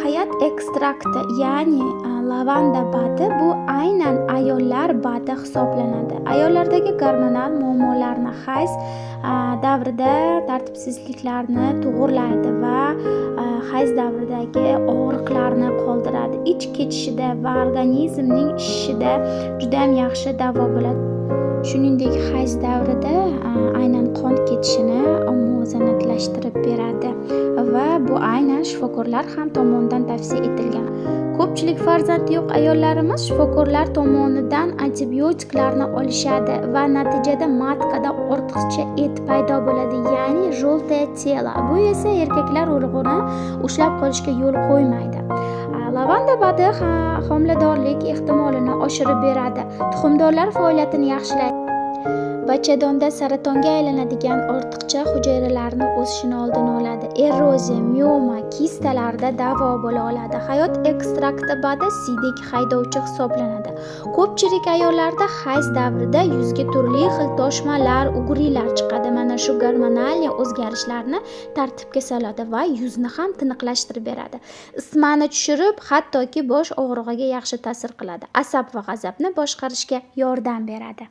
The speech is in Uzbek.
Hayat ekstrakti, ya'ni lavanda БАД i, bu aynan ayollar БАД i hisoblanadi. Ayollardagi gormonal muammolarni, hayz davrida tartibsizliklarni to'g'irlaydi va hayz davridagi og'riqlarni qoldiradi. Ich ketishida va organizmning ishishida judayam yaxshi davo bo'ladi. Shuningdek, hayz davrida aynan qon ketishini muvozanatlashtirib beradi va bu aynan shifokorlar ham tomonidan tavsiya etilgan. Ko'pchilik farzandi yo'q ayollarimiz shifokorlar tomonidan antibiotiklarni olishadi va natijada матка da ortiqcha et paydo bo'ladi, ya'ni желтое тело. Bu esa erkaklar urug'ini ushlab qolishga yo'l qo'ymaydi. Lavanda БАД i homiladorlik ehtimolini oshirib beradi, tuxumdonlar faoliyatini yaxshilaydi, bachadonda saratonga aylanadigan ortiqcha hujayralarni o'sishini oldini oladi, eroziya, mioma, kistalarda davo bo'la oladi. Hayot ekstrakti БАД i siydik haydovchi hisoblanadi. Ko'pchilik ayollarda hayz davrida yuzga turli xil toshmalar, угри lar chiqadi. Mana shu gormonal o'zgarishlarni tartibga soladi va yuzni ham tiniqlashtirib beradi, isitmani tushirib, hattoki bosh og'rig'iga yaxshi ta'sir qiladi, asab va g'azabni boshqarishga yordam beradi.